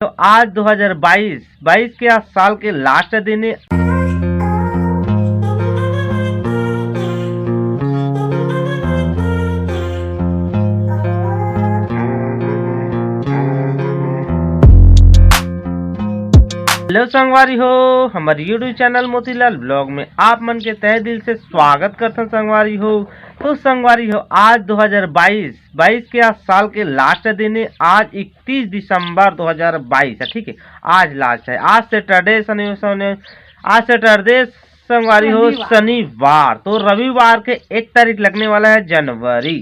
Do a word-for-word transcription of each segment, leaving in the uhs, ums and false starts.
तो आज दो हज़ार बाईस, बाईस के आज साल के लास्ट दिन हे। हेलो संगवारी हो, हमर YouTube चैनल मोतीलाल ब्लॉग में आप मन के तहे दिल से स्वागत करथन संगवारी हो। तो संगवारी हो, आज दो हज़ार बाईस, बाईस के आज साल के लास्ट दिन हे। आज इकतीस दिसंबर दो हज़ार बाईस हे, ठीक हे। आज लास्ट हे, आज सैटरडे, शनि, शनि, आज सैटरडे संगवारी हो, शनिवार। शनिवार। तो रविवार के एक तारीख लगने वाला हे जनवरी।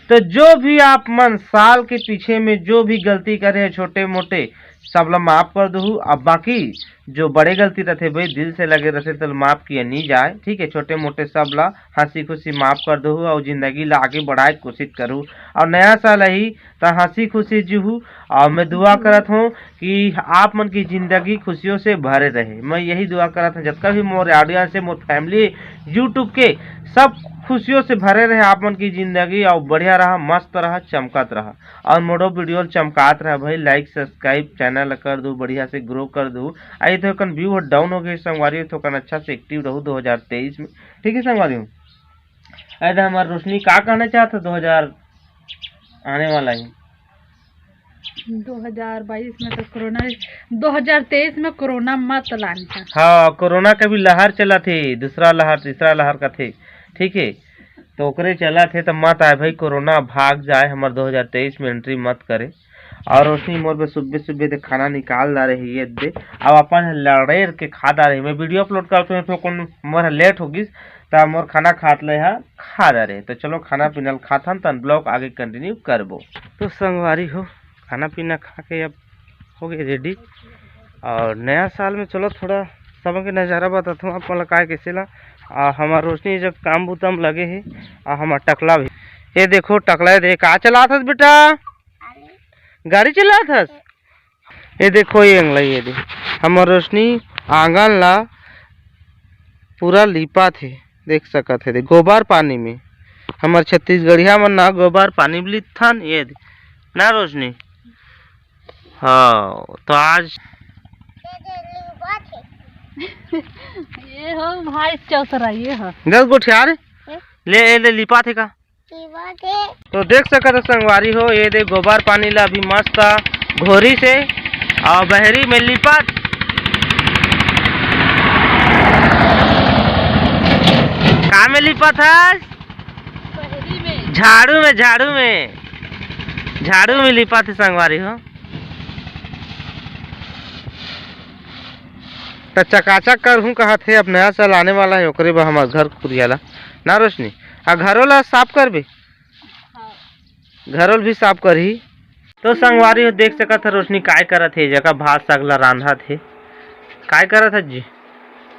तो जो भी आप मन साल के पीछे में जो भी गलती करे हे छोटे मोटे, सब ला माफ कर दूहू। अब बाकी जो बड़े गलती रथे भाई, दिल से लगे रथे, तो माफ किया नहीं जाए, ठीक हे। छोटे मोटे सब ला हंसी खुशी माफ कर दूहू और जिंदगी ला आगे बढ़ाए के कोशिश करू। और नया साल ही तो हंसी खुशी जीहू। और मैं दुआ करत हूँ कि आप मन की जिंदगी खुशियों से भरे रहे। मैं यही दुआ करत हूँ, जतका भी मोर ऑडियंस हे, मोर फैमिली, YouTube के, सब खुशियों से भरे रहे आप मन की जिंदगी और बढ़िया रहा, मस्त रहा, चमकत रहा। और मोरो वीडियो ल चमकात रहा भाई, लाइक सब्सक्राइब चैनल ल कर दू, बढ़िया से ग्रो कर दू। आई तो कन व्यू डाउन हो गए संगवारी, तो कन अच्छा से एक्टिव रहू दो हज़ार तेईस में, ठीक हे संगवारी हो। आई तो हमार रोशनी का कहना चाहत हे, दो हज़ार आने वाला हे। दो हज़ार बाईस में तो कोरोना, दो हज़ार तेईस में कोरोना मत लान का। हाँ, कोरोना के भी लहर चलत हे, दूसरा लहर, तीसरा लहर कथे, ठीक हे। तो ओकरे चलत हे, तो मत आए भाई, कोरोना भाग जाए, हमर दो हज़ार तेईस में एंट्री मत करे। और रोशनी मोर बर सुबह सुबह दे खाना निकाल ला रही है दे, अब अपन लड़ेर के खा ला रही। मैं वीडियो अपलोड करते हुए तो कौन मोर लेट हो गिस, त मोर खाना खात ले हा खा ला रहे। तो चलो खाना पीना ल खाथन, तन ब्लॉग आगे कंटिन्यू करबो। तो संगवारी हो, खाना पीना खा के अब हो गए रेडी। और नया साल में चलो थोड़ा सब के नज़ारा बताता हूँ आप मन ला, काय कैसे ला। आ हमार रोशनी जब काम बूता में लगे हे, आ हमार टकला भी, ये देखो टकला, ये देख, का चलात हस बेटा? गाड़ी चलात हस? ये देखो ये अंगला, ये दे, हमर रोशनी आंगन ला पूरा लिपात हे, देख सकत हे दे, गोबर पानी में। हमर छत्तीसगढ़िया मन ना गोबर पानी में लिपथन, ये दे ना रोशनी। हाँ, तो आज ये हो भाई चौतरा, ये हो। दस गोठियार ले, ए ले लिपात हे का? तो देख सकत हो संगवारी हो, ये दे गोबर पानी ला अभी मस्त घोरी से और बहरी में लिपत। का में लिपत है? झाड़ू में, झाड़ू में, झाड़ू में लिपत है संगवारी हो। त चकाचक करहूँ कहत हे, अब नया साल आने वाला है, ओकरे बर हमर घर कुरिया ला ना रोशनी, आ घरो ला साफ करबे। हाँ। घरो ल भी साफ करही। तो संगवारी हो देख सकत ह रोशनी काय करत हे, जगह भात साग ला रांधत हे। काय करत ह जी?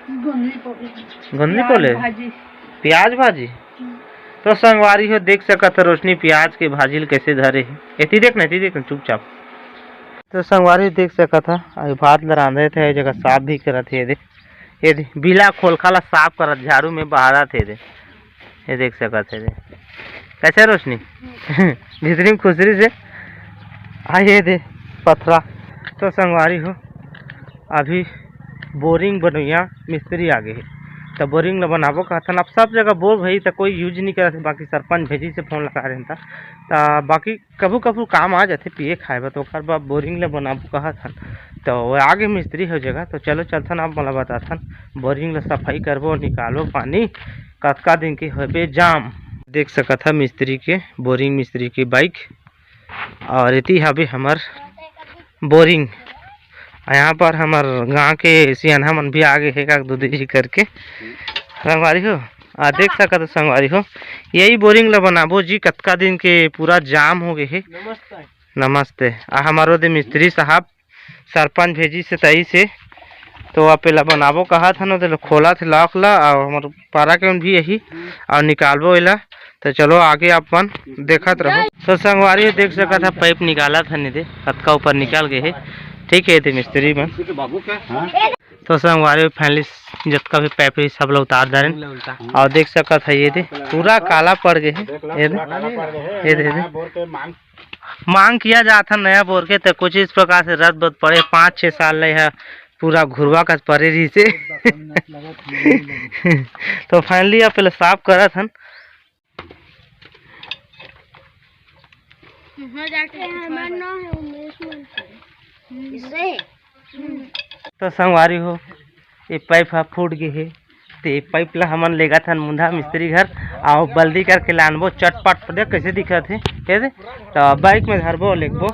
गोंदली पोले। गोंदली प्याज पोले? भाजी। प्याज भाजी? हम्म। तो संगवारी हो देख सकत ह रोशनी प्याज के भाजी ल कैसे धरे हे। एती देख ना, एती देख ना चुपचाप। तो संगवारी हो देख सकत ह अभी भात ला रांधत हे, जगह साफ भी करत हे। ये दे, ये दे, बिला खोलखा ला साफ करत, झाड़ू में बहारत हे। ये दे, ये देख सकत हे दे। कैसे रोशनी? भीतरी में खुसरी से। आ ये दे, पथरा। तो संगवारी हो, अभी बोरिंग बनोइया मिस्त्री आ गए हे, तो बोरिंग ला बनाबो कहथन। अब सब जगह बोर भाई तो कोई यूज नहीं करत हे, बाकी सरपंच भेजी से फोन लगा रहे त, त बाकी कभू कभू काम आ जाथे पिए खाए बर, तो ओकर बर बोरिंग ला बनाबो कहत हन। तो वो आगे मिस्त्री हो जगह, तो चलो चलथन, आप मोला बताथन। बोरिंग ला सफाई करबो, निकालबो पानी, कतका दिन के होबे जाम। देख सकत ह मिस्त्री के, बोरिंग मिस्त्री के बाइक, और एती हबे हमर बोरिंग। यहाँ पर हमर गांव के सियानहा मन भी आगे हे, का दो जी करके। संगवारी हो, आ देख सकत हो संगवारी हो, यही बोरिंग ला बनाबो जी, कतका दिन के पूरा जाम हो गए हे। नमस्ते। नमस्ते। आ हमारो दे मिस्त्री साहब, सरपंच भेजी से तई से, तो आप एला बनाबो कहत हन, तो खोलत हे लॉक ला, और हमर पारा के भी यही, और निकालबो एला। तो चलो आगे अपन देखत रहो। तो संगवारी देख सकत ह पाइप निकालत हन, दे कतका ऊपर निकाल गए हे, ठीक है, दे मिस्त्री मन। तो संगवारी फाइनली जतका भी पाइप रही सब ला उतार डारेन। और देख सकत ह ये दे पूरा काला पड़ गए हे। ये दे, ये दे, ये दे। मांग किया जात हे नया बोर के, तो कुछ इस प्रकार से रद बद पड़े, पाँच छः साल ले है पूरा घुरवा कस परे रहिसे। तो फाइनली अब पहले साफ करत हन। तो संगवारी हो, ये पाइप ह फूट गे हे, ते पाइप ला हमन लेगत हन मुंधा मिस्त्री घर, अउ बल्दी करके लानबो चटपट। देख कैसे दिखत हे, कैसे? तो बाइक में धरबो, लेगबो।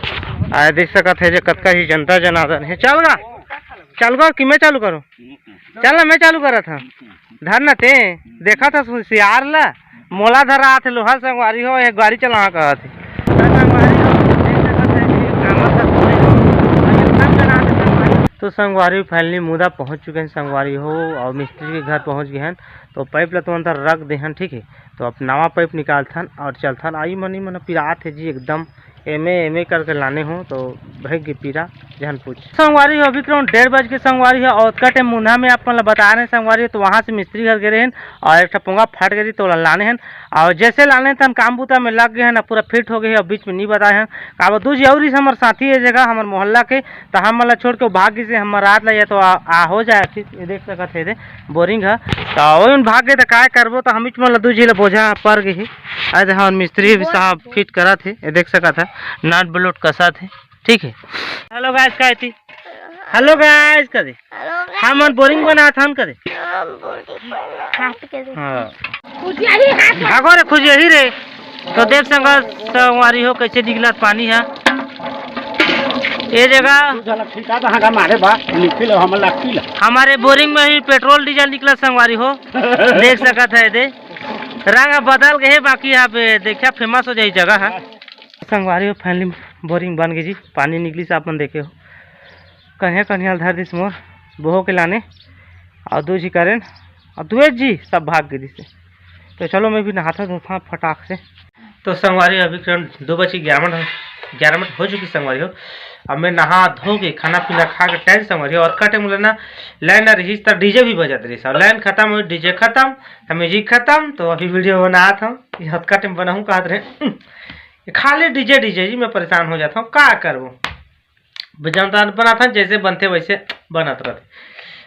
आ देख सकत हे जे कतका ही जनता जनार्दन हे। चल गा, चल गा कि मैं चालू करूँ? चल ना, मैं चालू करत हूँ। धर ना ते, देखत हस हुसियार ला, मोला धरा आथे लोहा संगवारी हो, एक गाड़ी चला कहत हे। तो संगवारी हो, देख सकत हे कि कामत ह कोई हो, अउ एकदम डरा दे संगवारी। तो संगवारी फाइनली मुदा पहुँच चुके हैं संगवारी हो, अउ मिस्त्री के घर पहुँच गए हैं। तो पाइप ला तो अंदर रख दे हैं, ठीक है। तो अब नवा पाइप निकालथन अउ चलथन। आई मनी मन पिरात हे जी एकदम। एमे एमे करके लाने हो तो भाग के पीरा जहन पूछ। संगवारी हो, अभी करीब डेढ़ बज के संगवारी हो, अउ ओतका टाइम मुंधा में आप मन ला बता रहे हैं संगवारी हो, तो वहाँ से मिस्त्री घर गे रहेन अउ एक ठा पोंगा फट गई तो ओला लाने हन। अउ जैसे लाने तन काम बुता में लग गए हैं ना, पूरा फिट हो गए हैं। अब बीच में नहीं बताए हैं, काबर दू झी अउर हमर साथी ये जगह हमर मोहल्ला के, तो हम ला छोड़ के वो भाग गई से हमर रात ला या तो आ, आ हो जाए फिर। ये देख सकत है दे बोरिंग है, तो वही भाग गए तो काय करबो, तो हम इच मन ला दू झी ला बोझा पर गई। आज हमर मिस्त्री भी साहब फिट करत हे, ये देख सकत है, नट बोल्ट कसत हे, ठीक है। हेलो गाइस, का इति? हेलो गाइस, कदे? हेलो गाइस। हमन बोरिंग बनात हन कदे? हम बोरिंग बनात हन कदे? हाँ। खुजियाही हाथ। भागो रे खुजियाही रे। तो देख संग-, संगवारी हो कैसे निकलत पानी है। ये जगह तू झलक छिटा तो हागा मारे बा, निकल हमर लागती ला। हमारे बोरिंग में ही पेट्रोल डीजल निकलत संगवारी हो। देख सकत है दे। रंग बदल गए, बाकी अब देखा फेमस हो जाए जगह है। संगवारी हो, फाइनली बोरिंग बन गई जी, पानी निकली से आप मन देखे हो। कन्हे कन्हे धर दिस मोर बोहो के लाने, अउ दू झी करेन, अउ दुए झी सब भाग गई दिसे। तो चलो, मैं भी नहाता धोता फटाक से। तो संगवारी हो, अभी करीब दो बज के ग्यारह मिनट, ग्यारह मिनट हो चुकी संगवारी हो। अब मैं नहा धो के, खाना पीना खा के टाइम संगवारी हो, अउ का टाइम ना लाइन ना रही तो डीजे भी बजत रही, लाइन खत्म हो, डीजे खत्म, तो म्यूजिक खत्म। तो अभी वीडियो बनात हूँ, ये हतका टाइम बनाऊँ कहत रहे। खाली डीजे, डीजे जी, मैं परेशान हो जाता हूँ, का करबो? जनता बनात हन, जैसे बनते वैसे बनत रहते।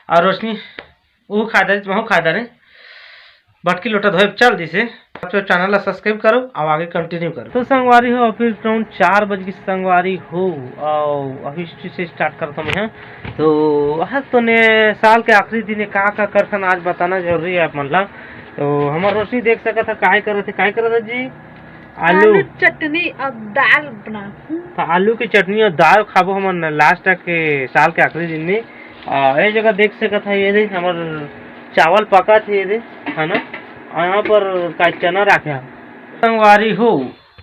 अउ रोशनी, वो खा दे, महू खा दे रे, बटकी लोटा धोए चल दिसे। आप चैनल ला सब्सक्राइब करो, अउ आगे कंटिन्यू करो। तो संगवारी हो, अभी राउंड चार बज गई संगवारी हो, अउ अभी से स्टार्ट करता हूँ मैं। तो आज तो ने साल के आखिरी दिन है, का का करथन आज बताना जरूरी है आप मन ला। तो हमार रोशनी देख सकत है, काय करत है, काय करत है जी? आलू। आलू चटनी अउ दाल बना। तो आलू की चटनी अउ दाल खाबो हमन लास्ट के साल के आखिरी दिन में। आ, ये जगह देख सकत है, ये दे हमर चावल पकत है, ये दे, है ना? अउ यहाँ पर का चना रखे हैं। संगवारी हो,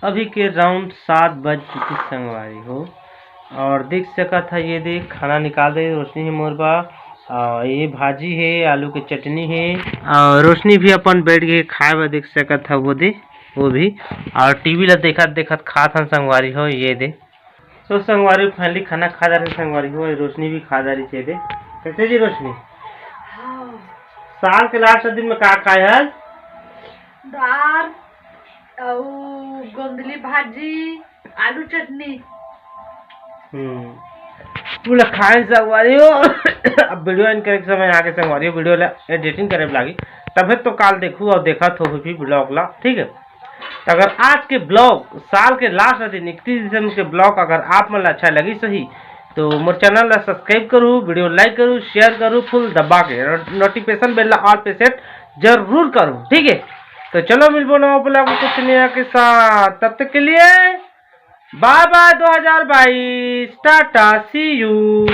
अभी के राउंड सात बज चुकी संगवारी हो, अउ देख सकत है, ये दे खाना निकाल दे रोशनी है मोर बा। अउ ये भाजी है, आलू के चटनी है, अउ रोशनी भी अपन बैठ गई खाए बर, देख सकत है वो दे। वो भी। अउ टीवी ला देखत देखत खात हन संगवारी हो, ये दे। तो संगवारी हो, फाइनली खाना खा जा रहे संगवारी हो, रोशनी भी खा जा रही है दे। कैसे जी रोशनी? हाँ। साल के लास्ट दिन में का खाए हस? दाल अउ गोंदली भाजी, आलू चटनी। हम्म। पूरा खाए संगवारी हो। अब वीडियो एंड करे के समय आगे संगवारी हो, वीडियो ला एडिटिंग करे लागी, तबे तो काल देखू अउ देखत हो भी ब्लॉग ला, ठीक है। तो अगर आज के ब्लॉग, साल के लास्ट दिन इकतीस दिसंबर के ब्लॉग अगर आप मन ला अच्छा लगी सही, तो मोर चैनल ला सब्सक्राइब करू, वीडियो लाइक करू, शेयर करू, फुल दबा के नोटिफिकेशन बेल ला ऑल पे सेट जरूर करू, ठीक है। तो चलो मिलबो नवा ब्लॉग में कुछ नया के साथ, तब तक के लिए बाय बाय दो हज़ार बाईस, टाटा, सी यू।